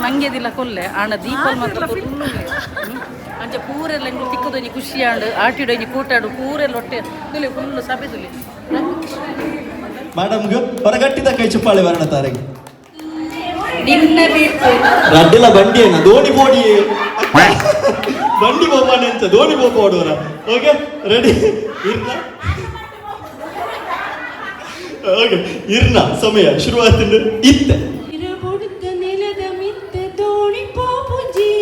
ಮಂಗೆದಿಲ್ಲ ಕೊಲ್ಲೆ ಆಂಡ ದೀಪಲ್ ಮಾತ್ರ ಫುಲ್ಲು. ಅಂಚ ಪೂರೆಲ್ಲ ಎಂಕುಲು ತಿಕ್ಕದೊಂಜಿ ಖುಷಿ ಆಂಡ್. ಆಟಿಡೊಂಜಿ ಕೂಟಾಡು ಪೂರೆಲ್ಲ ಒಟ್ಟೆ ತುಲೆ ಫುಲ್ ಸಭೆ ತುಲೆ. ಮೇಡಮ್ಗೆ ಹೊರಗಟ್ಟಿದ ಕೈ ಚಪ್ಪಾಳೆ ವರ್ಣ ತಾರೆಗೆ. ನಿನ್ನ ಬಿಟ್ಟು. ರಡ್ಡಿಲ ಬಂಡಿ ಏನ ದೋಣಿ ಬೋಡಿ ಬಂಡಿ ಬೋಪಾನೆ ಅಂತ ದೋಣಿ ಬೋಪಾಡುವರ. ಓಕೆ, ರೆಡಿ ಇರ್ನ? ಓಕೆ, ಇರ್ನ ಸಮಯ ಶುರುವಾಯ್ತು ಇತ್ತೆ. ನೆಲದ ಮಿತ್ತ ದೋಣಿ ಪೋಪುಜಿ.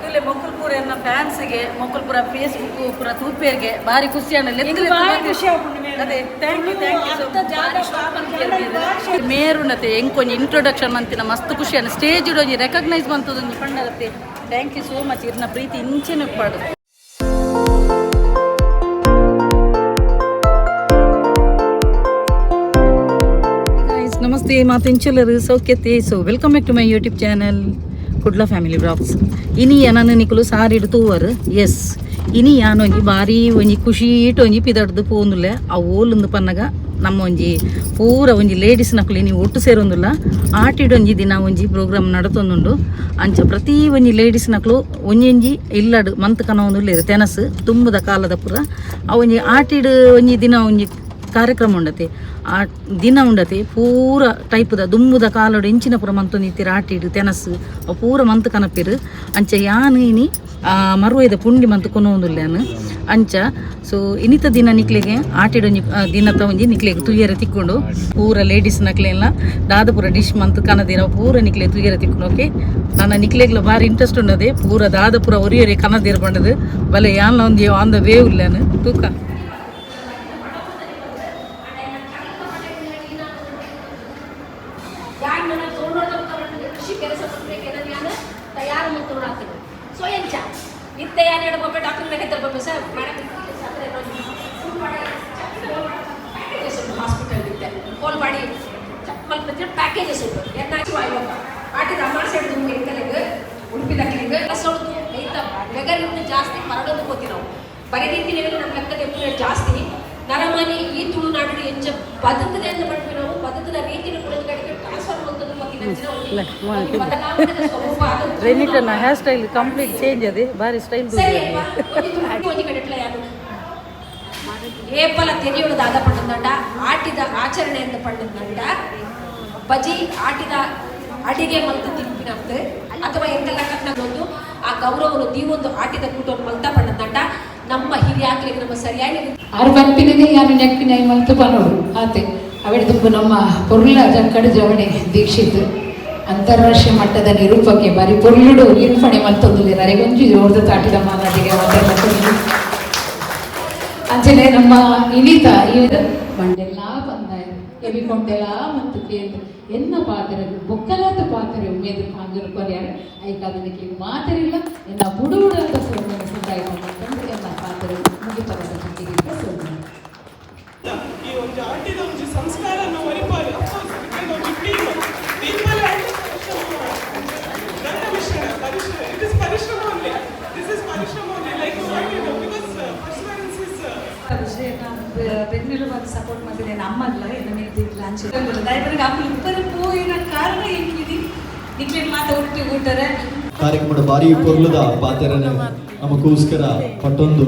ತುಲೆ ಮೊಕ್ಕಲ್ಪುರ ಎನ್ನ ಫ್ಯಾನ್ಸ್ಗೆ, ಮೊಕ್ಕಲ್ಪುರ ಫೇಸ್ಬುಕ್ ಪುರ ತೂಪೇರ್ಗೆ ಬಾರಿ ಖುಷಿ ಆಂಡ್. ಬಾರಿ ಖುಷಿ ಆಪುಂಡು ಮೇಡಮ್. ಅದೇ, thank you, thank you. ಮೇರುನತೆ ಎಂಕೊಂಜಿ ಇಂಟ್ರೊಡಕ್ಷನ್ ಮಂತಿನ ಮಸ್ತ್ ಖುಷಿ ಆಂಡ್. ಸ್ಟೇಜ್ ಒಂಜಿ ರೆಕಗ್ನೈಸ್ ಮಂತದೊಂಜಿ ಪಂಡರತೆ. Thank you so much. ಇರ್ನ ಪ್ರೀತಿ ಇಂಚೆನೆ ಉಪ್ಪಾಡು. Guys, ನಮಸ್ತೆ. ಮಾತು ಸೌಖ್ಯತೆ. So welcome back to my YouTube channel Kudla family blogs. ಇನಿ ನಾನು ನಿಕುಲು ಸಾರಿಡು ತೂವರು. ಎಸ್, ಇನಿ ಯಾನೊಂಜಿ ಬಾರಿ ಒಂಜಿ ಖುಷಿ ಇಟ್ಟು ಒಂಜಿ ಪಿದಡ್ದು ಪೋಂದುಲ್ಲೆ. ಆ ಓಲುಂದು ಪನ್ನಗ ನಮ್ಮ ಒಂಜಿ ಪೂರ ಒಂಜಿ ಲೇಡೀಸ್ ನಕುಲು ಇನಿ ಒಟ್ಟು ಸೇರೊಂದುಲ್ಲ. ಆಟಿಡೊಂಜಿ ದಿನ ಒಂಜಿ ಪ್ರೋಗ್ರಾಮ್ ನಡತೊಂದುಂಡು. ಅಂಚ ಪ್ರತಿ ಒಂಜಿ ಲೇಡೀಸ್ ನಕುಲು ಒಂಜೊಂಜಿ ಇಲ್ಲಡು ಮಂತ್ ಕನವೊಂದುಲ್ಲೆರ್ ತೆನಸು ತುಂಬುದ ಕಾಲದ ಪೂರ. ಆ ಒಂಜಿ ಆಟಿಡ್ ಒಂಜಿ ದಿನ ಒಂಜಿ ಕಾರ್ಯಕ್ರಮ ಉಂಡತೆ. ಆ ದಿನ ಉಂಡತೆ ಪೂರ ಟೈಪುದ ದುಂಬುದ ಕಾಲಡು ಇಂಚಿನ ಪೂರ ಮಂತೊಂದಿತ್ತೀರ ಆಟಿಡು ತೆನಸು ಅವು ಪೂರ ಮಂತ್ ಕನಪಿರು. ಅಂಚ ಯಾನ್ ಇನಿ ಮರುವೈದ ಪುಂಡಿ ಮಂತ್ ಕೊನೊಂದುಲ್ಲಾನು. ಅಂಚ ಸೊ ಇನಿತ ದಿನ ನಿಕ್ಲೆಗೆ ಆಟಿಡೊಂಜಿ ದಿನತ ಒಂಜಿ ನಿಕ್ಲೆಗ್ ತುಯ್ಯರೆ ತಿಕ್ಕೊಂಡು. ಪೂರ ಲೇಡೀಸ್ ನಕ್ಲೆಲ್ಲ ದಾದ ಪೂರ ಡಿಶ್ ಮಂತ್ ಕನದಿರ ಪೂರ ನಿಕ್ಲೆ ತುಯ್ಯರೆ ತಿಕ್ಕೊಂಡು. ಓಕೆ, ನನ್ನ ನಿಕ್ಲೆಗ್ಲ ಬಾರಿ ಇಂಟ್ರೆಸ್ಟ್ ಉಂಡದೆ ಪೂರ ದಾದ ಪೂರ ಒರಿಯೊರಿ ಕನದಿರ ಪಂಡದು. ಬಲೆ, ಯಾನ್ಲ ಒಂಜಿ ಆನ್ the way ಉಲ್ಲಾನು ತೂಕ. ಯಾನ್ ನನ್ನ ತೋಳದ ಕೃಷಿ ಕೆಲಸ ಮಾಡ್ಬೇಕು ಯಾನ ತಯಾರು ಮತ್ತು ನೋಡಾತೀನಿ. ಸೊ ಎಂಚ ಇತ್ತೆ ಯಾನ್ ಹೇಳಬೇಕು? ಡಾಕ್ಟರ್ ಮೆಗೆ ತರ್ಬೇಕು ಸರ್. ಮೇಡಮ್, ಪ್ಯಾಕೇಜಸ್ ಉಂಟು ಹಾಸ್ಪಿಟಲ್ ಇತ್ತೆ. ಹೋಲ್ ಬಾಡಿ ಚೆಕ್ ಮಲ್ಪಂಚಿನ ಪ್ಯಾಕೇಜಸ್ ಉಂಟು. ಎನ್ನ ಆಟಿದ ಅಮಾಸೆ ಹಿಡಿದು ಎಂಕಲೆಗ್ ಉಡುಪಿದಕ್ಲೆಗ್ ಸೊಡ್ದು ಐತ ಬೆಗರಿನ ಜಾಸ್ತಿ ಮರಡೊಂದು ಹೋತಿ ನಾವು. ಬರೆ ರೀತಿ ನಮ್ಮ ಲೆಕ್ಕದ ಎಪ್ಪುನ ಜಾಸ್ತಿ ನರಮಾನಿ ಈ ತುಳುನಾಡು ಎಂಚ ಬದುಕದೆ ಅಂತ ಪಡ್ಪಿ ನಾವು ಬದುಕದ ರೀತಿನ ಕೂಡ ಕಡೆಗೆ ಟ್ರಾನ್ಸ್ಫರ್ ಮಂತೊಂದು ಪತ್ತಿನ ಬದಲಾವಣೆದ ಸ್ವರೂಪ ಅದು. ರೆನಿಟನ ಹೇರ್ ಸ್ಟೈಲ್ ಕಂಪ್ಲೀಟ್ ಚೇಂಜ್ ಅದೇ ಬಾರಿ ಸ್ಟೈಲ್. ಸರಿ ಅಲ್ವಾ? ಒಂಜಿ ತುಳು ಒಂಜಿ ಕಡೆಟ್ಲ ಯಾರು ಏಪಲ ತೆರಿಯೋಡು ದಾದ ಪಂಡಂದಂಡ ಆಟಿದ ಆಚರಣೆ ಅಂತ ಪಂಡಂದಂಡ ಬಜಿ ಆಟಿದ ಅಡಿಗೆ ಮಲ್ತು ತಿನ್ಪಿನಂತ ಅಥವಾ ಎಂತೆಲ್ಲ ಒಂದು ಆ ಗೌರವನು ದೀವೊಂದು ಆಟಿದ ಕೂಟವನ್ನು ಮಲ್ತ ಪಂಡಂದಂಡ ನಮ್ಮ ಹಿರಿಯಾಕ್ಲಿಗೆ ನಮ್ಮ ಸರಿಯಾಗಿ ಆರು ಪನ್ಪಿನದೇ ಯಾನು ನೆಕ್ಪಿನ ಮಲ್ತು ಪನೋಡು ಆತೆ. ಅವೆಡ್ ದುಂಬು ನಮ್ಮ ಪೊರ್ಲ ಜಕ್ಕಡ ಜವಣೆ ದೀಕ್ಷಿತ್, ಅಂತಾರಾಷ್ಟ್ರೀಯ ಮಟ್ಟದ ನಿರೂಪಕ್ಕೆ, ಬಾರಿ ಪೊರ್ಲುಡು ನಿರೂಪಣೆ ಮಲ್ತೊಂದುಲ್ಲೆರ್. ಅರೆಗೊಂಜಿ ಜೋರ್ದ ತಾಟಿದ ಮಾನಾದಿಗೆ ಮಾತಾಡ್ಕೊಂಡು. ಅಂಚನೆ ನಮ್ಮ ಇನಿತ ಈ ಬಂಡೆಲ್ಲ ಬಂದಾಯ ಎಬಿಕೊಂಡೆಲ್ಲ ಮತ್ತು ಕೇಂದ್ರ ಎನ್ನ ಪಾತ್ರೆ ಬೊಕ್ಕಲಾತ ಪಾತ್ರೆ ಉಮೇದು ಪಾಂಗರು ಕೊರ್ಯಾರ ಐಕ ಅದಕ್ಕೆ ಮಾತರಿಲ್ಲ ಎನ್ನ ಬುಡುಬುಡಾದ ಸೊಲ್ಮೆನು ಸಂದಾಯ ಎನ್ನ ಪಾತ್ರೆ ಮುಗಿಪರದ ಜೊತೆಗೆ ಸೊಲ್ಮೆನು. ಈ ಒಂಜಿ ಆಟಿದ ಒಂಜಿ ಸಂಸ್ಕಾರನ ಒರಿಪಾಲಿ. ಅಫ್ಕೋರ್ಸ್ ಒಂಜಿ ಟೀಮ್ ಟೀಮಲ್ಲಿ ನನ್ನ ಮಿಶ್ರಣ ಪರಿಶ್ರಮ. It is ಪರಿಶ್ರಮ ಓನ್ಲಿ. This is ಪರಿಶ್ರಮ only, like what you know, because perseverance is ವಿಜಯನ ಬೆನ್ನೆಲುಬಾಗಿ ಸಪೋರ್ಟ್ ಮಾಡ್ತಿದ್ದೆ ನಮ್ಮಲ್ಲ ಎನ್ನ ಮೇಲ್ ಅಂಚೆ ದಯವಿಟ್ಟು ಅಪ್ಪು ಇಬ್ಬರು ಪೋಯಿನ ಕಾರಣ ಎಂಕಿದಿ ನಿಕ್ಲೇನ್ ಮಾತ ಒಟ್ಟು ಊಟರೆ. ಕಾರ್ಯಕ್ರಮದ ಭಾರಿ ಪೊರ್ಲುದ ಪಾತೆರನೆ ನಮಗೋಸ್ಕರ ಪಟ್ಟೊಂದು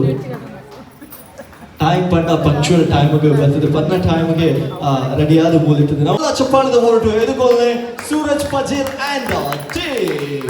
ಟೈಮ್ ಪಂಡ ಪಂಕ್ಚುವಲ್ ಟೈಮ್ಗೆ ಬರ್ತದೆ. ಪನ್ನ ಟೈಮ್ಗೆ ರೆಡಿಯಾದ ಮೂಲಿರ್ತದೆ. ನಮ್ಮ ಚಪ್ಪಾಳದ ಹೊರಟು ಎದುಕೋಲೆ ಸೂರಜ್ ಪಜೀರ್ ಅಂಡ್ ಟೀಮ್.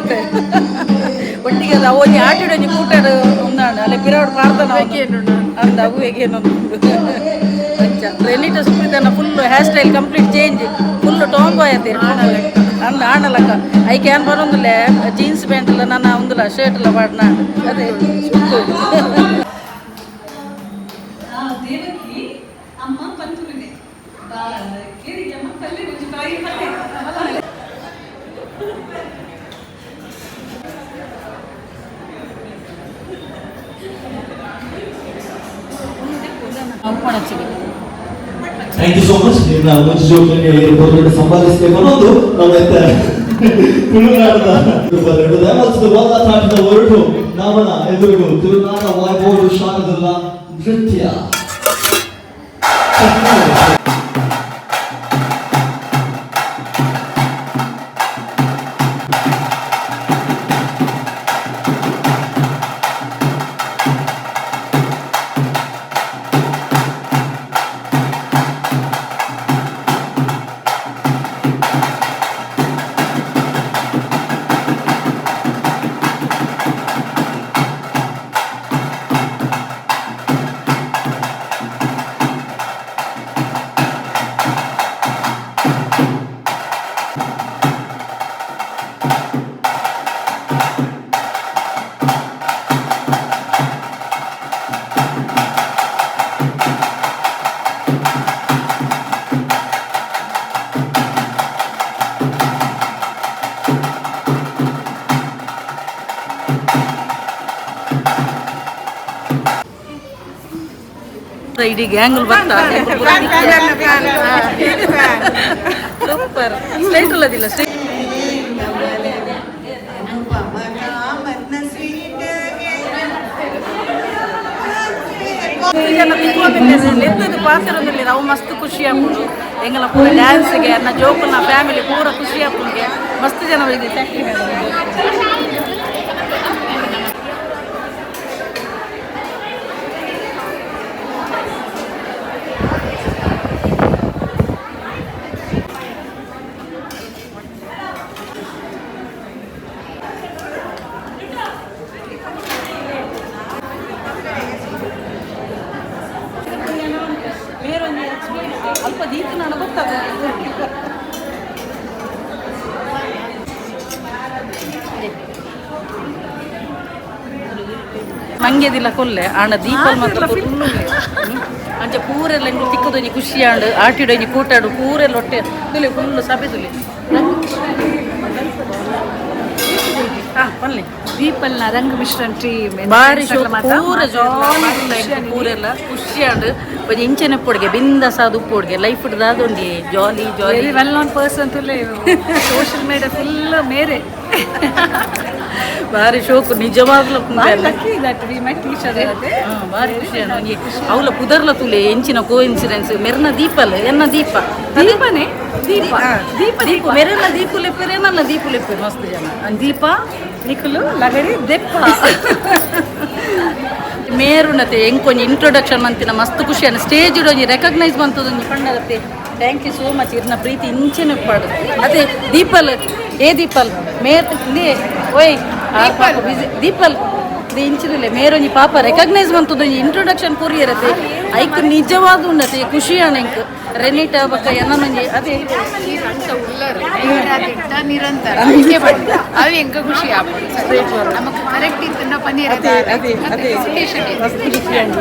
ಅತ್ತೆ ಒಟ್ಟಿಗೆ ಅಲ್ಲ ಒಂಜಿ ಆಟಿಡ್ ಒಂಜಿ ಕೂಟಡ್ ಉಂದಾಂಡ ಅಲ್ಲೇ ಪಿರವಡ್ ಪ್ರಾರ್ಥನಾ ಅಂದ ಅವು ಹೇಗೇನೊಂದು ಅಂಚ ರೆನಿಟ ಸುಪ್ರೀತನ full hair style complete change, full tomboy ಆತೆ ಅಂದ ಆಣಲಕ್ಕ. ಐಕೆ ಏನ್ ಬರೋಂದಿಲ್ಲ, ಜೀನ್ಸ್ ಪ್ಯಾಂಟ್ ಇಲ್ಲ, ನನ್ನ ಉಂದುಲ ಶರ್ಟ್ ಎಲ್ಲ ಪಾಡ್ನ ಅದೇ. ದೇವಕಿ ಅಮ್ಮ ಪಂತುಲಿದೆ ಬಾ ಕೇರಿಗೆ ಅಮ್ಮ ಪಲ್ಲೆ ಒಂಜಿ ಬಾಯಿ ಪಲ್ಲೆ. ಉಪ್ಪಣಚ್ಚಿಗೆ. Thank you so much. ನಿಮ್ಮ ಮುಂಚೆ ಜೋಕ್ಲೆನ್ ಏರ್ಪೋರ್ಟ್ ಸಂಪಾದಿಸಿದೆ ಬರೋದು ನಮ್ಮ ತುಳುನಾಡದ ಮಲ್ತದ ಒಲ್ಲ ತಾಟದ ಹೊರಟು ನಾಮನ ಎದುರಿಗೂ ತುಳುನಾಡ ವೈಭವ ಶಾರದಲ್ಲ ನೃತ್ಯ. ಇಡೀ ಗ್ಯಾಂಗ್ ಬರ್ತಾ. ಸೂಪರ್. ಸ್ಟ್ರೈಟ್ ಅಲ್ಲದಿಲ್ಲ, ಸ್ಟ್ರೈಟ್. ಜನ ತಿಕ್ಕೋದಿಲ್ಲ ಪಾತ್ರದಲ್ಲಿ ಅವು ಮಸ್ತ್ ಖುಷಿ ಆಪುಂಡು. ಎಂಗಲ ಪೂರ ಡ್ಯಾನ್ಸ್ಗೆ ಅನ್ನ ಜೋಕುಲ್ನ ಫ್ಯಾಮಿಲಿ ಪೂರ ಖುಷಿ ಆಪುಂಡು. ಮಸ್ತ್ ಜನ ಇದೆ. Thank you. ಬೇರೊಂದು ಅಲ್ಪ ದೀಪ ನಾನು ಗೊತ್ತಾಗ. ಮಂಗ್ಯದಿಲ್ಲ ಕೊಲ್ಲೆ ಆಂಡ ದೀಪಲ್ ಮಾತ್ರ ಫುಲ್. ಅಂಚ ಪೂರೆಲ್ಲ ಎಂಗ್ಲು ತಿಕ್ಕದೊಂಜಿ ಖುಷಿ ಆಂಡ್ ಆಟಿಡೊಂಜಿ ಕೂಟಾಡು ಪೂರೆಲ್ಲ ಒಟ್ಟೆ ತುಲೆ ಫುಲ್ ಸಭೆ ತುಲೆ. ಹಾ ಪನ್ಲೆ. ದೀಪಲ್ನ ರಂಗ್ ಮಿಶ್ರನ್ ಟೀಮ್. ಬಾರಿ ಶೋಕು, ಪೂರ ಜಾಲಿ ಪೂರೆಲ್ಲ ಖುಷಿ ಆಂಡ್. ಒಂಜಿ ಇಂಚನೆ ಉಪ್ಪೊಡ್ಗೆ ಬಿಂದಾಸ್ ಆದ್ ಉಪ್ಪೊಡ್ಗೆ ಲೈಫ್ ದಾದೊಂಡಿ jolly jolly. Very well known person ತುಲೆ ಸೋಷಿಯಲ್ ಮೀಡಿಯಾ ಫುಲ್ ಮೇರೆ. ಬಾರಿ ಶೋಕು ನಿಜವಾಗ್ಲೂ. Lucky that we met each other. ಹಾ, ಬಾರಿ ಖುಷಿ ಆಂಡ್. ಒಂಜಿ ಅವಲ ಪುದರ್ಲ ತುಲೆ ಎಂಚಿನ ಕೋ ಇನ್ಸಿಡೆನ್ಸ್. ಮೆರ್ನ ದೀಪಲ್, ಎನ್ನ ದೀಪ. ದೀಪನೇ ದೀಪ ದೀಪ. ದೀಪ ಮೆರೆನ ದೀಪು ಲೆಪ್ಪೆರೆ, ನನ್ನ ದೀಪು ಲೆಪ್ಪೆರೆ ಮಸ್ತ್ ಜನ. ದೀಪ ನಿಖಲು ಲಗಡಿ ದೆಪ್ಪ. ಮೇರುನತೆ ಎಂಕೊಂಜಿ ಇಂಟ್ರೊಡಕ್ಷನ್ ಮಂತಿನ ಮಸ್ತ್ ಖುಷಿ ಅನ್ನ. ಸ್ಟೇಜ್ ಒಂಜಿ recognise ಮಂತದೊಂಜಿ ಪಂಡಗತ್ತೆ. Thank you so much. ಇರ್ನ ಪ್ರೀತಿ ಇಂಚೆನೆ ಉಪ್ಪಾಡು. ಅದೇ ದೀಪಲ್, ಏ ದೀಪಲ್ ಮೇರ್ ಇಂದೇ ಓಯ್ ಬಿಸಿ ದೀಪಲ್ ದಿ ಇಂಚಿನಲೆ ಮೇರೊಂಜಿ ಪಾಪ ರೆಕಗ್ನೈಸ್ ಮಂತದೊಂಜಿ ಇಂಟ್ರೊಡಕ್ಷನ್ ಕೊರಿಯರತೆ. ಐಕ್ ನಿಜವಾದ ಉಂಡತೆ ಖುಷಿ ಅಣ್ಣ ಎಂಕ್ ರೆನಿಟಾ ಬಕ್ಕ ಎನ್ನೊಂಜಿ ಅದೇ. ನಿರಂತರ ಅವು ಎಂಕ ಖುಷಿ ಆಪುಂಡು. ನಮಕ್ ಕರೆಕ್ಟ್ ಇತ್ತುಂಡ ಪನೀರ್. ಅದೇ ಅದೇ ಅದೇ. ಮಸ್ತ್ ಖುಷಿ ಅಂಡ್.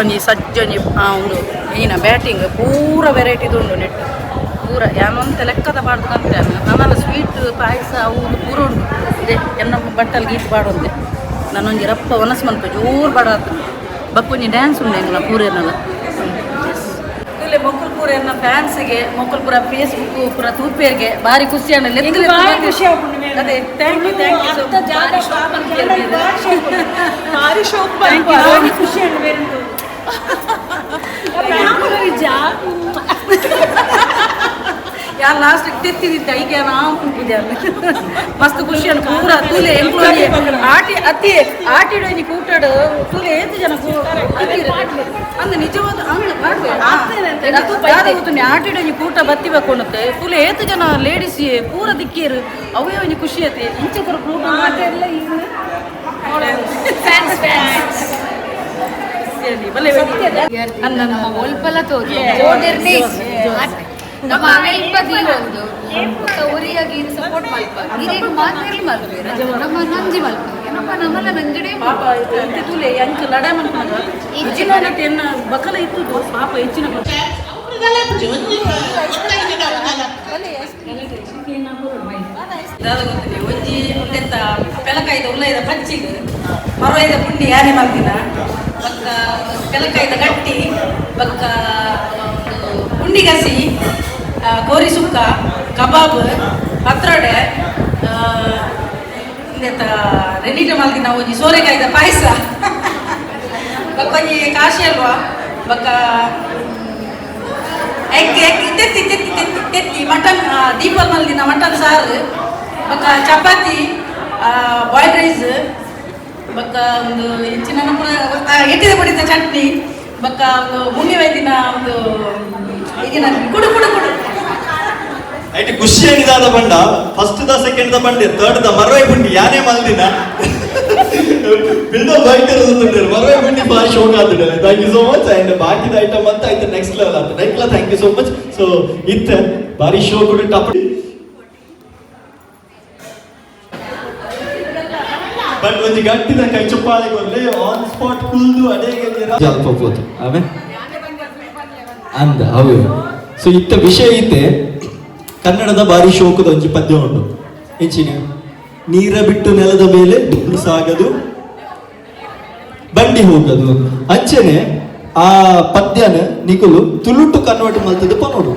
ಒಂಜಿ ಸಜ್ಜೊಂಜಿ ಉಂಡು ಈನ ಬ್ಯಾಟಿಂಗ್ ಪೂರ ವೆರೈಟಿದು ಉಂಡು ನೆಟ್ ಪೂರ ಯಾನೊಂತ ಲೆಕ್ಕದ ಪಾಡ್ದು ಕಂತೆ. ನನ್ನಲ್ಲ ಸ್ವೀಟ್ ಪಾಯಸ ಅವು ಉಂದು ಪೂರ ಉಂಡು. ಇದೆ ಎನ್ನ ಬಟ್ಟಲ್ ಗೀತ್ ಪಾಡೊಂತೆ. ನಾನೊಂಜಿ ರಪ್ಪ ಒನಸ್ ಮನ್ಪ ಜೋರು ಬಾಡಾತು. ಬಕ್ಕೊಂಜಿ ಡ್ಯಾನ್ಸ್ ಉಂಡು ಎಂಕಲ ಪೂರೇನಲ್ಲ. ತುಲೆ ಮೊಕುಲ್ ಪೂರ ಎನ್ನ ಫ್ಯಾನ್ಸ್ಗೆ, ಮೊಕುಲ್ ಪೂರ ಫೇಸ್ಬುಕ್ ಪೂರ ತೂಪೇರ್ಗೆ ಬಾರಿ ಖುಷಿ ಅಣ್ಣ. ಬಾರಿ ಖುಷಿ ಆಪುಂಡು ಮೇಡಮ್. ಅದೇ, thank you, thank you so ಭಾರಿ ಶೋಕ್. ಬಾರಿ ಖುಷಿ ಅಂಡ್ ಬೇರೆ ನಿಜ. ಯಾರು ಲಾಸ್ಟ್ ತೆತ್ತಿದ್ದ ಐಕೆ ನಾವು ಪೂಜೆ ಮಸ್ತ್ ಖುಷಿ ಅನ್ನು ಪೂರ ತೂಲೆ ಎಂಕ್ಲೋನಿ ಆಟಿ ಅತಿ ಆಟಿಡು ಇನಿ ಕೂಟಾಡು ತೂಲೆ ಏತು ಜನ ಅಂದ್ ನಿಜವಾದ ಆಮೇಲೆ ಆಟಿಡು ಒಂಜಿ ಕೂಟ ಬತ್ತಿ ಬಕ್ಕೊಂಡತ್ತೆ ತೂಲೆ ಏತು ಜನ ಲೇಡೀಸ್ ಪೂರ ದಿಕ್ಕೇರು ಅವೇ ಒಂಜಿ ಖುಷಿ ಆತೆ ಇಂಚೆ ಪೂರ ಕೂಟ ಎಲ್ಲ ಈಗ ಫ್ಯಾನ್ಸ್ ಫ್ಯಾನ್ಸ್. ಬಲ್ಲೆ. ನಮ್ಮ ಒಲ್ಪಲ ತೋಜು ನಮ್ಮ ಅಲ್ಪ ದೀವೊಂದು ಬೊಕ್ಕ ಒರಿಯಾಗಿ ಸಪೋರ್ಟ್ ಮಲ್ಪ ಇರೆಗ್ ಮಾತೆರ್ಲಿ ಮಲ್ಪುವೆರ್ ನಮ್ಮ ನಂಜಿ ಮಲ್ಪುವೆ ನಮ್ಮ ನಮಲ ನಂಜಡೆ. ಪಾಪ ಇತ್ತೆ ತೂಲೆ ಅಂಚ ಲಡಾಯಿ ಮನ್ಪುನಗ ಹೆಚ್ಚಿನ ಎನ್ನ ಬಕಲ ಇತ್ತು ಪಾಪ ಹೆಚ್ಚಿನ. ದಾದ ಗೊತ್ತಿದೆ ಒಂಜಿ ಉಂದೆತ್ತ ಪೆಲಕಾಯ್ದ ಉಲ್ಲೈದ ಪಚ್ಚಿಗ್ ಮರವೈದ ಪುಂಡಿ ಯಾನೆ ಮಲ್ದಿನ ಬೊಕ್ಕ ಪೆಲಕಾಯ್ದ ಗಟ್ಟಿ ಬೊಕ್ಕ ಒಂದು ಪುಂಡಿ ಗಸಿ, ಕೋರಿ ಸುಕ್ಕ, ಕಬಾಬ್, ಪತ್ರೊಡೆ, ಉಂದೆತ್ತ ರೆಡಿಟ ಮಲ್ದಿನ ಒಂಜಿ ಸೋರೆಕಾಯ್ದ ಪಾಯಸ ಬೊಕ್ಕ ಒಂಜಿ ಕಾಶಿ ಅಲ್ವಾ ಬೊಕ್ಕ ಎಗ್ ಎಗ್ ತೆತ್ತಿ ತೆತ್ತಿ ತೆತ್ತಿ ತೆತ್ತಿ ಮಟನ್ ದೀಪಲ್ ಮಲ್ದಿನ ಮಟನ್ ಸಾರು ಬೊಕ್ಕ ಚಪಾತಿ, ಬಾಯ್ಲ್ ರೈಸ್ ಬೊಕ್ಕ ಒಂದು ಹೆಚ್ಚಿನ ನಮ್ಮ ಎಟ್ಟಿದ ಪಡಿತ ಚಟ್ನಿ ಬೊಕ್ಕ ಒಂದು ಮುಂಗೆ ವೈದಿನ ಒಂದು ಈಗಿನ ಕುಡು ಕುಡು ಕುಡು. ಐಟ್ ಖುಷಿಯಾಗಿದಾದ ಬಂಡ ಫಸ್ಟ್ the second the ಬಂಡೆ ಥರ್ಡ್ the ಮರವೈ ಬಂಡಿ ಯಾನೇ ಮಲ್ದಿನ ಬಿಲ್ಡೋ ಬೈಕ್ ಇರೋದು ಮರವೈ ಬಂಡಿ ಭಾರಿ ಶೋಕ್ ಆತದೆ. Thank you so much. And ಬಾಕಿದ ಐಟಮ್ ಅಂತ ಆಯ್ತು ನೆಕ್ಸ್ಟ್ ಲೆವೆಲ್ ಆಯ್ತು next. Thank you so much. So ಇತ್ತ ಭಾರಿ ಶೋ ಕೂಡ ಟಾಪ್. ಬಟ್ ಒಂಜಿ ಗಟ್ಟಿದ ಕೈ ಚಪ್ಪಾಳೆ ಕೊರ್ಲೆ. ಆನ್ ಸ್ಪಾಟ್ ಕುಲ್ದು ಅಡೇಗೆ ಅಲ್ಪ ಪೋತು ಆಮೆ ಅಂದ ಹೌದು. ಸೊ ಇತ್ತ ವಿಷಯ ಇತ್ತೆ ಕನ್ನಡದ ಬಾರಿ ಶೋಕದ ಒಂಜಿ ಪದ್ಯ ಉಂಟು ಹೆಚ್ಚಿನ ನೀರ ಬಿಟ್ಟು ನೆಲದ ಮೇಲೆ ದುಡ್ಡು ಸಾಗದು ಬಂಡಿ ಹೋಗದು. ಅಂಚನೆ ಆ ಪದ್ಯನ ನಿಕುಲು ತುಳುಟು ಕನ್ವರ್ಟ್ ಮಲ್ತದ ಪನೋಡು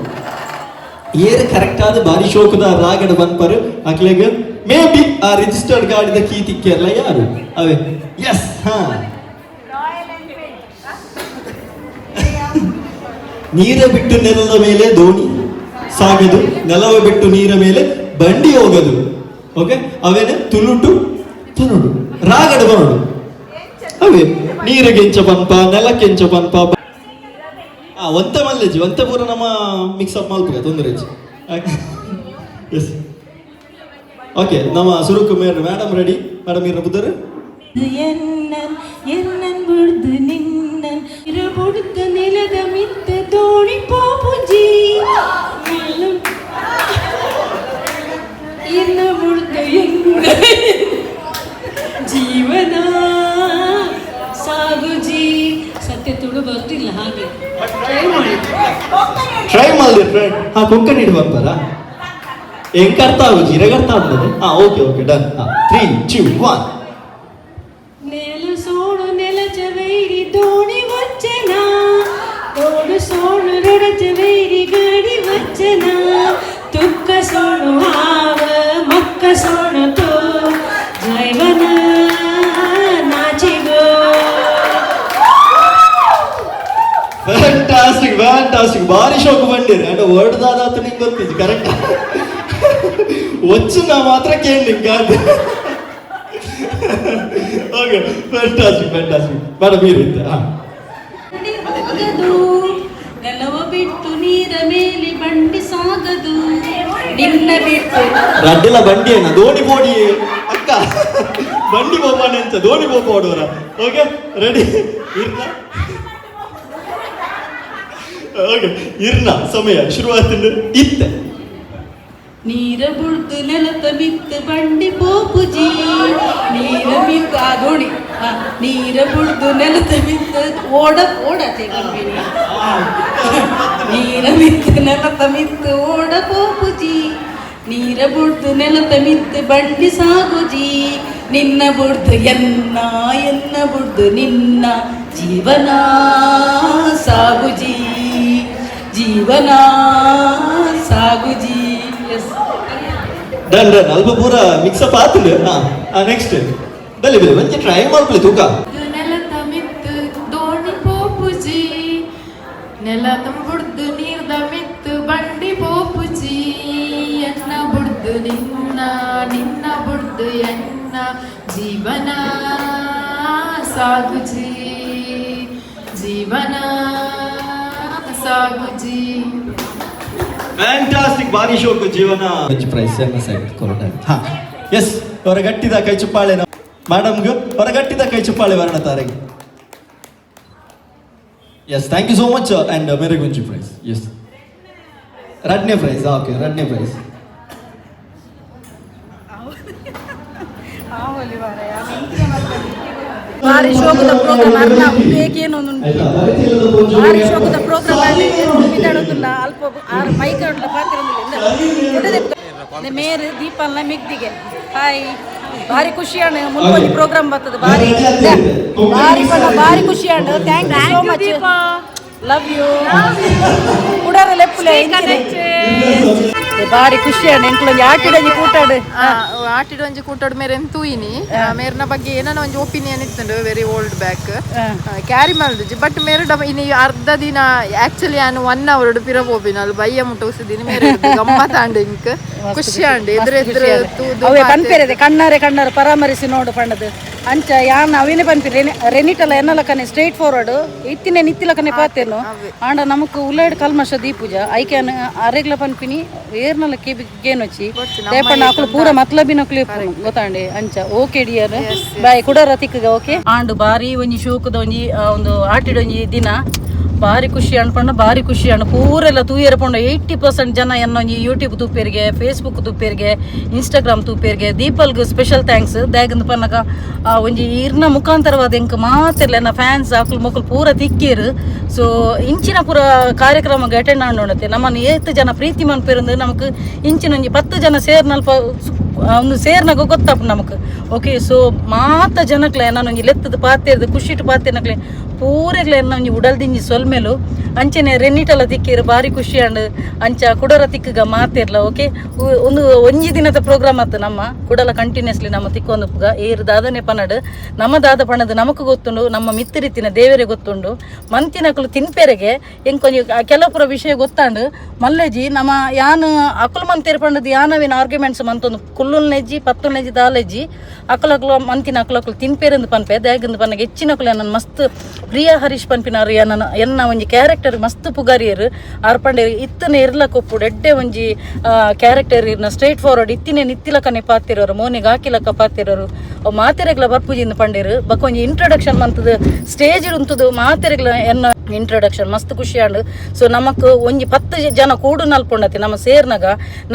ಏರ್ ಕರೆಕ್ಟ್ ಆದ ಬಾರಿ ಶೋಕದ ರಾಗಡ ಬಂದ್ಪರು ಅಕ್ಲೆಗ್ ಮೇ ಬಿ ಆ ರಿಜಿಸ್ಟರ್ಡ್ ಗಾಡಿದ ಕೀ ತಿಕ್ಕಿಯಲ್ಲ ಯಾರು ಅವೇ. ಎಸ್, ಹಾ. ನೀರ ಬಿಟ್ಟು ನೆಲದ ಮೇಲೆ ದೋಣಿ ಸಾಗದು, ನೆಲವ ಬಿಟ್ಟು ನೀರ ಮೇಲೆ ಬಂಡಿ ಹೋಗದು. ಓಕೆ, ಅವೇನೆ ತುಳುಟು ತುನುಡು ರಾಗಡ ಬರೋಡು ಅವೇ ನೀರಿಗೆಂಚ ಪಂಪ ನೆಲಕ್ಕೆಂಚ ಪಂಪ. ಆ ಒಂತೆ ಮಲ್ಲೆಜಿ ಒಂತೆ ಪೂರ ನಮ್ಮ ಮಿಕ್ಸ್ ಅಪ್ ಮಲ್ಪುಗ ತೊಂದರೆ. ಎಸ್, ಓಕೆ, ನಮ್ಮ ಸುರುಕು ಮೇರ್ ಮೇಡಮ್ ರೆಡಿ. ಮೇಡಮ್ ಇರ ಬುದ್ಧರು. ಎನ್ನನ್ ಎನ್ನನ್ ಬುಡ್ದು ನಿನ್ನನ್ ಬುಡ್ದು ನೆಲದ ಮಿತ್ತ ದೋಣಿ ಪೋಪುಜಿ ಎನ್ನ ಬುಡ್ದು ಎನ್ನ ಜೀವನ ಸಾಗುಜಿ. ಸತ್ಯ ತುಳು ಬರ್ತಿಲ್ಲ, ಹಾಗೆ ಟ್ರೈ ಮಾಡಿ. ಟ್ರೈ ಮಾಡಿದೆ ಫ್ರೆಂಡ್. ಹಾ, ಕೊಂಕಣಿ ಇಡು ಬರ್ತಾರ ಹೆಂಗ್ ಅರ್ಥ ಆಗುಜಿ ಇರಗ ಅರ್ಥ ಆಗ್ತದೆ. ಹಾ, ಓಕೆ ಓಕೆ, ಡನ್. ಹಾ, 3, 2, 1. ನೆಲ ಸೋಡು ನೆಲಚವೈರಿ ದೋಣಿ ವಚ್ಚನ ತೋಡು ಸೋಡು ರೊಡಚವೈರಿ ಗಾಡಿ ವಚ್ಚನ ತುಕ್ಕ ಸೋಡು ಹಾವ ಮಕ್ಕ ಸೋಡು ತೋ ಜೈವನ ನಾಚಿಗೋ. Fantastic, fantastic. ಭಾರಿ ಶೋಕ್ ಬಂದಿರಿ. ಅಂಡ್ ವರ್ಡ್ ದಾದಾತು ನಿಂಗೆ ಗೊತ್ತಿದ್ದು ಕರೆಕ್ಟ್ ಒಚ್ಚು ನಾ ಮಾತ್ರ ಕೇಳಿ. Okay, fantastic, fantastic. ಮೇಡಮ್ ಇರುತ್ತೆ. ಹಾ. ಹೋಗದು ನೆಲವ ಬಿಟ್ಟು ನೀರ ಮೇಲೆ ಬಂಡಿ ಸಾಗದು ನಿನ್ನ ಬಿಟ್ಟು. ರಡ್ಡಿಲ ಬಂಡಿ ಏನ ದೋಣಿ ಪೋಡಿ ಅಕ್ಕ ಬಂಡಿ ಬೋಪಾನೆ ಅಂತ ದೋಣಿ ಬೋಪೋಡುವರ. ಓಕೆ, ರೆಡಿ ಇರ್ನ. ಓಕೆ, ಇರ್ನ ಸಮಯ ಶುರುವಾತಿಂದ ಇತ್ತೆ. ನೀರ ಬುಡ್ದು ನೆಲತ ಮಿತ್ತು ಬಂಡಿ ಪೋಪುಜಿ ನೀರ ಮಿತ್ತು ಆ ದೋಣಿ ಆ, ನೀರ ಬುಡ್ದು ನೆಲತ ಮಿತ್ತು ಓಡ ಓಡತೆ ಕಂಪಿನಿ ನೀರ ಮಿತ್ತು ನೆಲತ ಮಿತ್ತು ಓಡ ಪೋಪುಜಿ ನೀರ ಬುಡ್ದು ನೆಲತ ಮಿತ್ತು ಬಂಡಿ ಸಾಗುಜಿ ನಿನ್ನ ಬುಡ್ದು ಎನ್ನ ಎನ್ನ ಬುಡ್ದು ನಿನ್ನ ಜೀವನ ಸಾಗುಜಿ ಜೀವನ ಸಾಗುಜಿ. ಎಸ್. Done done. ಅಲ್ಪ ಪೂರ ಮಿಕ್ಸಪ್ ಆತುಂಡು. ಹಾ, ನೆಕ್ಸ್ಟ್ ಬಲಿ ಬಲಿ ಒಂಜಿ ಟ್ರೈ ಮಲ್ಪಲೆ ತೂಕ. ನೆಲತ ಮಿತ್ತು ದೋಣಿ ಪೋಪುಜಿ ನೆಲ ತುಂಬುಡ್ದು ನೀರ್ದ ಮಿತ್ತು ಬಂಡಿ ಪೋಪುಜಿ. ಜೀವನ ಸಾಗುಜಿ, ಜೀವನ ಸಾಗುಜಿ. ಫ್ಯಾಂಟಾಸ್ಟಿಕ್, ಬಾರಿ ಶೋಕು ಜೀವನ. ಪ್ರೈಸ್ ಎಲ್ಲ ಸೈಡ್ ಕೊರೋಟ. ಹಾ, ಎಸ್, ಹೊರಗಟ್ಟಿದ ಕೈ ಚಪ್ಪಾಳೆ ಮೇಡಮ್ಗೆ, ಹೊರಗಟ್ಟಿದ ಕೈ ಚಪ್ಪಾಳೆ ವರ್ಣ ತಾರೆಗೆ. Yes, thank you so much. And ಮೇರೆ ಗುಂಜಿ ಪ್ರೈಸ್. ಎಸ್, ರಡ್ನೇ ಪ್ರೈಸ್. ಓಕೆ, ರಡ್ನೇ ಪ್ರೈಸ್. ಬಾರಿ ಶೋಕದ ಪ್ರೋಗ್ರಾಮ್ ಅರ್ನ ಬೇಕೇನು. ಬಾರಿ ಶೋಕದ ಪ್ರೋಗ್ರಾಮ್ ಬಿದ್ದಾಡೋದಿಲ್ಲ ಅಲ್ಪ ಆರು ಮೈಕ್ ಪಾತ್ರ ಮೇರು ದೀಪಲ್ನ ಮಿಗ್ದಿಗೆ. ಹಾಯ್, ಭಾರಿ ಖುಷಿಯಾಣ. ಮುಲ್ಕೊಂಜಿ ಪ್ರೋಗ್ರಾಮ್ ಬರ್ತದೆ. ಭಾರಿ ಭಾರಿ ಪಂಡ ಭಾರಿ ಖುಷಿಯಾಣ. Thank you so much, love you. ಕುಡರ ಲೆಪ್ಪುಲೆ. ಭಾರಿ ಖುಷಿಯಾಣ. ಎಂಕ್ಲೊಂಜಿ ಆಟಿಡೊಂಜಿ ಕೂಟಾಡು. ಆಟಿಡ್ ಒಂಜಿ ಕೂಟೋಡು ಮೇರೆನ್ ತೂಯಿನಿ. ಮೇರ್ನ ಬಗ್ಗೆ ಏನನ ಒಂಜಿ ಒಪಿನಿಯನ್ ಇತ್ತುಂಡು ವೆರಿ ಓಲ್ಡ್ ಬ್ಯಾಕ್, ಕ್ಯಾರಿ ಮಲ್ದುಜಿ. ಬಟ್ ಮೇರೆ ಇನಿ ಅರ್ಧ ದಿನ, ಆಕ್ಚುಲಿ ನಾನು 1 ಅವರ್ ಪಿರ ಪೋಪಿನ ಅಲ್ಲಿ ಬಯ್ಯ ಮುಟ್ಟ ಉಸುದಿನಿ. ಮೇರೆ ಗಮ್ಮತ್ತಾಂಡ್, ಇಂಕ್ ಖುಷಿ ಆಂಡ್ ಎದುರು ಎದುರು ತೂದು. ಅವೇ ಪನ್ಪೇರಿದೆ, ಕಣ್ಣಾರೆ ಕಣ್ಣಾರೆ ಪರಾಮರಿಸಿ ನೋಡು ಪಂಡದು. ಅಂಚ ಯಾನ್ ಅವೇನೆ ಪನ್ಪಿ ರೆನಿಟಲ ಎನ್ನಲಕನೆ ಸ್ಟ್ರೈಟ್ ಫಾರ್ವರ್ಡ್ ಇತ್ತಿನ ನಿತ್ತಿಲಕನೆ ಪಾತೇನು. ಆಂಡ ನಮಕ್ ಉಲ್ಲೈಡ್ ಕಲ್ಮಶ ದೀಪೂಜ ಐಕ್ಯಾನ್ ಅರೆಗ್ಲ ಪನ್ಪಿನಿ. ಏರ್ನಲ ಕೆಬಿ ಗೇನೊಚ್ಚಿ ದೇಪಣ್ಣ ಅಕುಲು ಪೂರ ಮತ್ಲಬಿನಕುಲು ಇಪ್ಪುನು ಗೊತ್ತಾಂಡೆ ಅಂಚ. ಓಕೆ ಡಿಯರ್, ಬಾಯ್, ಕುಡರ ತಿಕ್ಕಗ. ಓಕೆ. ಆಂಡ್ ಬಾರಿ ಒಂಜಿ ಶೋಕದ ಒಂಜಿ ಒಂದು ಆಟಿಡೊಂಜಿ ದಿನ. ಬಾರಿ ಖುಷಿ ಅನ್ಪಂಡ, ಬಾರಿ ಖುಷಿ ಅಣ್ಣ. ಪೂರೆಲ್ಲ ತೂಯರ ಪಂಡ 80% ಜನ ಎನ್ನ ಒಂಜಿ ಯೂಟ್ಯೂಬ್ ತೂಪೇರಿಗೆ, ಫೇಸ್ಬುಕ್ ತೂಪೇರಿಗೆ, ಇನ್ಸ್ಟಾಗ್ರಾಮ್ ತೂಪೇರಿಗೆ, ದೀಪಲ್ಗ್ ಸ್ಪೆಷಲ್ thanks. ದಾಗಂದ್ ಪನ್ನಗ ಒಂಜಿ ಇರ್ನ ಮುಖಾಂತರವಾದ ಎಂಕ್ ಮಾತೆರ್ಲ ಎನ್ನ ಫ್ಯಾನ್ಸ್ ಅಕುಲು ಮೊಕುಲು ಪೂರ ತಿಕ್ಕೇರು. ಸೊ ಇಂಚಿನ ಪೂರ ಕಾರ್ಯಕ್ರಮಕ್ಕೆ ಅಟೆಂಡ್ ಆಂಡೋಣತೆ ನಮ್ಮನ್ನು ಏತ್ ಜನ ಪ್ರೀತಿ ಮನ್ಪೇರಂದು ನಮಕ್ ಇಂಚಿನ ಒಂಜಿ 10 ಜನ ಸೇರ್ನಲ್ಪ ಒಂದು ಸೇರ್ನಾಗ ಗೊತ್ತಾಪು ನಮಕ್. ಓಕೆ, ಸೊ ಮಾತ ಜನಕ್ಲೆ ನಾನು ಒಂಜಿ ಲೆತ್ತದ ಪಾತೆರ್ದು ಖುಷಿಟ್ ಪಾತೆರ್ನಕ್ಲೆ ಪೂರೆಗ್ಲೆ ಎನ್ನ ಒಂಜಿ ಉಡಲ್ದಿಂಜಿ ಸೊಲ್ಮೆಲು. ಅಂಚನೆ ರೆನ್ನಿಟಲ ತಿಕ್ಕೇರು, ಬಾರಿ ಖುಷಿ ಅಂಡ್. ಅಂಚ ಕುಡರ ತಿಕ್ಕಗ ಮಾತಿರ್ಲ. ಓಕೆ, ಒಂದು ಒಂಜಿ ದಿನದ ಪ್ರೋಗ್ರಾಮ್ ಆತು. ನಮ್ಮ ಕುಡಲ ಕಂಟಿನ್ಯೂಸ್ಲಿ ನಮ್ಮ ತಿಕ್ಕೊಂದು ಪುಗ ಏರು ದಾದನೆ ಪನಡು. ನಮ್ಮ ದಾದ ಪಣದು ನಮಕ್ ಗೊತ್ತುಂಡು, ನಮ್ಮ ಮಿತ್ತಿರಿತಿನ ದೇವರೇ ಗೊತ್ತುಂಡು. ಮಂತಿನಕುಲು ತಿನ್ಪೆರೆಗೆ ಎಂಕೊಂಜಿ ಕೆಲವು ಪುರ ವಿಷಯ ಗೊತ್ತಾಂಡು. ಮಲ್ಲೆಜಿ ನಮ್ಮ ಯಾನ್ ಅಕುಲು ಮಂತೇರು ಪಂಡದು ಯಾನವಿನ ಆರ್ಗ್ಯುಮೆಂಟ್ಸ್ ಮಂತೊಂದು ಕುಲ್ಲುಲ್ನೆಜ್ಜಿ ಪತ್ತುಲ್ನೆಜ್ಜಿ ದಾಲೆಜ್ಜಿ. ಅಕುಲಕುಲು ಮಂತಿನ ಅಕುಲಕುಲು ತಿನ್ಪೇರಂದು ಪನ್ಪೆ. ದಾಗಂದು ಪನ್ನಗ ಹೆಚ್ಚಿನಕುಲು ನನ್ನ ಮಸ್ತ್ ಪ್ರಿಯಾ ಹರೀಶ್ ಪನ್ಪಿನಾರು ಎನ್ನ ಎನ್ನ ಒಂಜಿ ಕ್ಯಾರೆಕ್ಟರ್ ಮಸ್ತ್ ಪುಗಾರಿಯರು. ಆರ್ ಪಂಡೆ ಇತ್ತನೆ ಇರ್ಲ ಕೊಪ್ಪುಡು ಎಡ್ಡೆ ಒಂಜಿ ಕ್ಯಾರೆಕ್ಟರ್ ಇರ್ನ, ಸ್ಟ್ರೈಟ್ ಫಾರ್ವರ್ಡ್ ಇತ್ತಿನೇ ನಿತ್ತಿಲಕನೆ ಪಾತಿರೋರು, ಮೋನೆಗೆ ಹಾಕಿಲಕ್ಕ ಪಾತಿರೋರು, ಅವು ಮಾತೆರೆಗ್ಲ ಬರ್ಪುಜಿಂದ ಪಂಡೇರು. ಬೊಕ ಒಂಜಿ ಇಂಟ್ರೊಡಕ್ಷನ್ ಮಂತದು ಸ್ಟೇಜ್ ಉಂತುದು ಮಾತೆರೆಗ್ಲ ಎನ್ನ ಇಂಟ್ರೊಡಕ್ಷನ್ ಮಸ್ತ್ ಖುಷಿ ಆಂಡ್. ಸೊ ನಮಕ್ ಒಂಜಿ 10 ಜನ ಕೂಡು ನಲ್ಪುಂಡತಿ ನಮ್ಮ ಸೇರ್ನಾಗ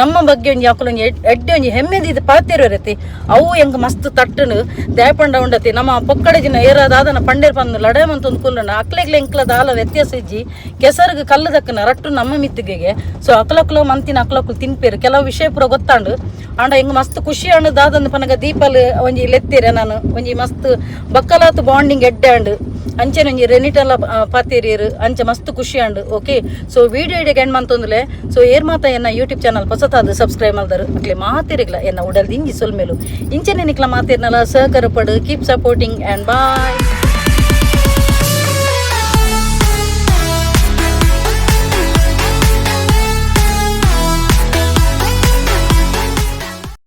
ನಮ್ಮ ಬಗ್ಗೆ ಒಂಜಿ ಅಕುಲು ಒಂಜಿ ಎಡ್ಡೆ ಒಂಜಿ ಹೆಮ್ಮೆದಿದ್ದು ಪಾತೆರತಿ. ಅವು ಎಂಕ್ ಮಸ್ತ್ ತಟ್ಟನು ದೇಪಂಡ ಉಂಡತಿ. ನಮ್ಮ ಪೊಕ್ಕಡೆ ಜಿನ ಏರ ದಾದನ ಪಂಡೇರ್ ಪಂದು ಲಡೆ ಮಂತೊಂದು ಕುಲ್ಲಣ ಅಕ್ಲೆಗ್ಲ ಎಂಕ್ಲ ದಾಲ ವ್ಯತ್ಯಾಸ ಇಜ್ಜಿ. ಕೆಸರ್ಗ್ ಕಲ್ಲು ದಕ್ಕನ ರಟ್ಟು ನಮ್ಮ ಮಿತ್ತಿಗೆಗೆ. ಸೊ ಅಕ್ಲಕ್ಲು ಮಂತಿನ ಅಕ್ಲಕ್ಲು ತಿನ್ಪೇರು. ಕೆಲವು ವಿಷಯ ಪೂರ ಗೊತ್ತಾಂಡು. ಆಂಡ ಎಂಗ್ ಮಸ್ತ್ ಖುಷಿ ಆಂಡ್. ದಾದಂದು ಪನಗ ದೀಪಲ್ ಒಂಜಿ ಲೆತ್ತೀರ ನಾನು ಒಂಜಿ ಮಸ್ತ್ ಬಕ್ಕಲಾತ್ ಬಾಂಡಿಂಗ್ ಎಡ್ಡೆ ಆಂಡ್. ಅಂಚೆನೆ ಒಂಜಿ ರೆನಿಟಲ ಪಾತೇರಿಯರು. ಅಂಚೆ ಮಸ್ತ್ ಖುಷಿ ಆಂಡ್. ಓಕೆ, ಸೊ ವಿಡಿಯೋ ಇಡೆಗೆ ಎಂಡ್ ಮಂತೊಂದುಲೆ. ಸೊ ಏರ್ ಮಾತ ಎನ್ನ ಯೂಟ್ಯೂಬ್ ಚಾನಲ್ ಹೊಸತಾದ ಸಬ್ಸ್ಕ್ರೈಬ್ ಮಲ್ದರು ಅಕ್ಲೆ ಮಾತೆರಿಗ್ಲ ಎನ್ನ ಉಡಲ್ ದಿಂಜಿ ಸೊಲ್ಮೆಲು. ಇಂಚೆನೆ ನಿಕ್ಲ ಮಾತೇರ್ನಲ ಸಹಕಾರ ಪಡು. Keep supporting and bye.